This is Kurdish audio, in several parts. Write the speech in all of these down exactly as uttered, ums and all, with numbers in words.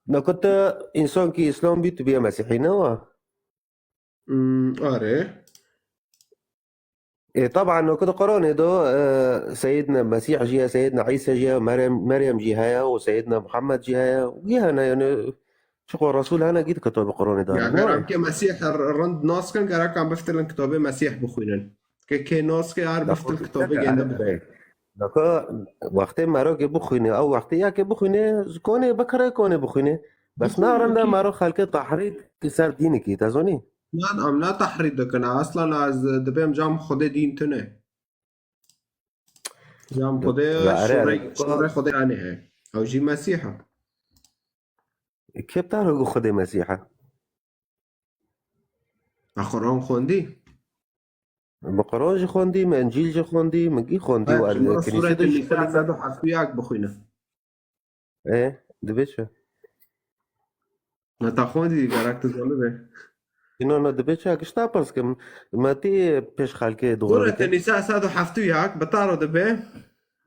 Nokta însan ki Îslam bî, tu bîye Mesîhî, ne wa? Hmm, are. E, taban, nokta Qur'anê do, e, Seyyidna Mesîh jî ye, Seyyidna Îsa jî ye, Meryem, Meryem jî heye û Seyyidna Muhammed jî heye. Wî hene, yani, çiqo Resul hene, gît kitabê Qur'anê de. Ya, ne gerek ke Mesîh r-, rind nas kin, gerek em biftilin kitabê Mesîh bixwînin. Ke kê nas ke her biftil kitabê gende bixwîn. Naka wextê merokê bixwîne, ew wextê ya ke bixwîne, konê bikire, konê bixwîne. Bes na rinde mero xelkê tehrîd ki ser dînekî, te zanî? Nan, em ne tehrîd dikin. Aslan ez dibêm cam Xwedê dîn tune. Cam Xwedê şûrê, şûrê Xwedê anê he. Ew jî Mesîh e. Kê bi te re got Xwedê Mesîh e? A Quran xwendî? Min Quran jî xwendî, min Încîl jî xwendî, min gî xwendî û Sûretê Nîsa sed û heftê û yek bixwîne. Ê, dibê çi? Na ta xwendî, gerek tu zanibe. Ino, no, dibê çi? Gişta pirs kim. Me tê pêş xelkê dixwîne. Sûretê Nîsa sed û heftê û yek bi taro dibe,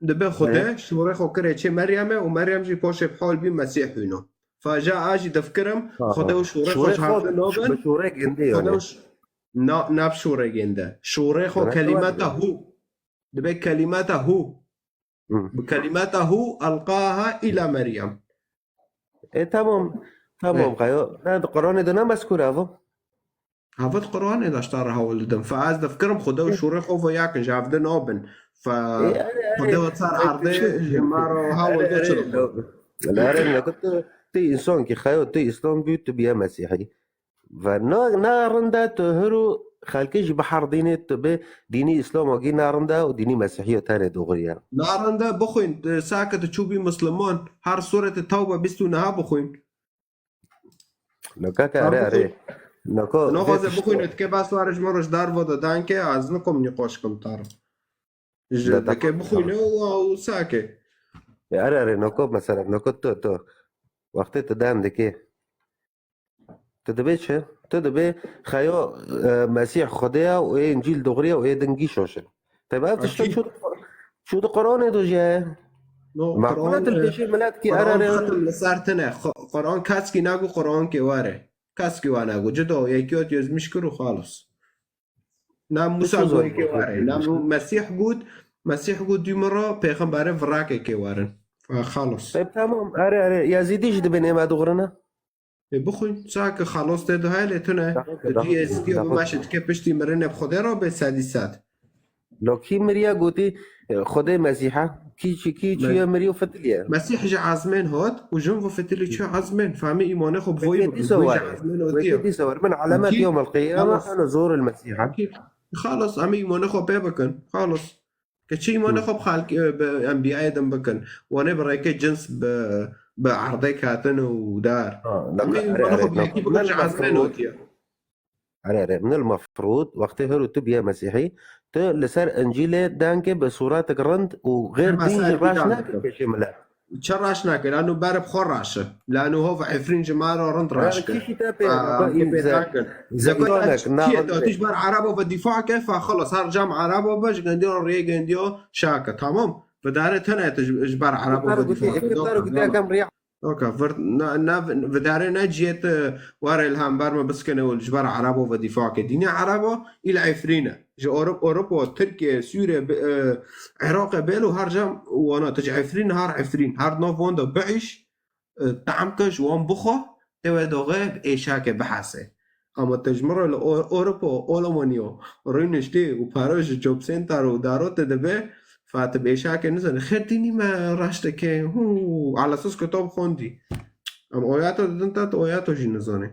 dibe Xwedê şûrê xwe kirê çê Meryemê û Meryem jî poşê bi hol bî Mesîh hûno. Faja a jî difkirim, Xwedê û şûrê xwe ji hevdî nabin. Bi şûrê gindê yani. Na, nav şûrê ginde. Şûrê xwe kelimeta hu. Dibe kelimeta hu. Bi kelimeta hu elqaha ila Meryem. E, tamam. Tamam, xeyo. Ne, di Quranê de ne mezkûr evo? Hava di Quranê de ji te re hewil didim. Fe ez difikirim Xwedê û şûrê xwe ve yakin, ji hevdî nabin. Fe Xwedê ve ser erdê ji me re hewil de çi dixwe? Lare, ne, tu, tu însan ki xeyo, tu Îslam bû, tu biye Mesîhî. Ve na, na rinde tu hiro xelkê jî biherdînê, tu bi dînî Îslam agî na rinde û dînî Mesîhî tenê doğru ye. Na rinde bixwîn, e, sake tu çûbî Misliman, her sûretê Tewbe bîst û neh bixwîn. Nokake, erê, erê. Noko, naxwaze bixwîne, dike bes ware ji min re ji dar vo de danke, ez nikom nîqaş kim tar. Ji dike bixwîne û, û sake. Erê, erê, noko mesela, noko tu, tu. Wextê tu dan dike. Tu dibê çi? Tu dibê xeyo, e, Mesîh Xwedê ye û ê Încîl dogriye û ê din gî şoş e. Te bi ev tişta çû, çû di Quranê do jî heye. No, Quran, e, Quran xetim li ser tine. Qu-, Quran keskî nago Quran kê were. Keskî wa nago. Cido yekî ot yozmiş kir û xalos. Na Musa got kê were. Na Mesîh got, Mesîh got dû min re pêxemberê virake kê werin. Xalos. Eb tamam. Erê, erê. Yazîdî jî dibên ême dogrin e. Ê, bixwîn, çawa ki xelos tê de heye, lê tune. Di dî Êzidî û bimeşe dike piştî mirinê bi Xwedê re bê sedî sed. Lo kî miriye gotî, e, Xwedê Mesîh e? Kî çi, kî çi ye miriye û fitiliye? Mesîh ji ezmên hat û jin ve fitilî çi ezmên. Fehmî îmanê xwe bi voyî bikin. Wekî dîsa were. Wekî dîsa were. Min elemet yewmel qiyame, ana zor el Mesîh e. Xalos, em îmanê xwe pê bikin. Xalos. Ke çi îmanê xwe bi xelk, e, bi enbiyayê din bikin. Wane bi rêkê cins bi, bi erdê ketin û dar. Em ê îmanê xwe bi yekî bikin ji ezmên otiye. Erê, erê, min el mefrûd, wextê her û tu biye Mesîhî, tu li ser Încîlê dengê bi sûretek rind û xêr dîn jî reş nake pêşê milet. Çi reş nake? Lano ber bi xwe reş e. Lano hov Efrîn ji me re rind reş ke. Kî te pê, kî pê te kir? Zekonek, çiye, tu tîj ber Erebo ve dîfa ke, fe xelas, her cam Erebo be, ji gendiyo rê gendiyo şake. Tamam? Ve dare tene tu ji, ji ber Erebo ve dîfa ke. Oka, vir, na, na, vidare ne ciyê tu were li hember me biskene û ji ber Erebo ve dîfa ke. Dînê Erebo îl Efrîn e. Ji Ewro-, Ewropa, Tirkiye, Sûriye, bi, e, Iraqê bêlo her cam wana. Tu ji Efrîn, her Efrîn, her nav wan de biîş, e, tam ke ji wan bixwe, tê wê doxê bi êşakê bihese. Ama tu ji min re li O-, Ewropa, Almanya rûniştî û pere ji job center û daro te dibe, fa tu bi êşakê nizanî. Xêr dînî me reş dike. Hû, ala esas kitab xwendî. Em oyato didin te, tu oyato jî nizanî.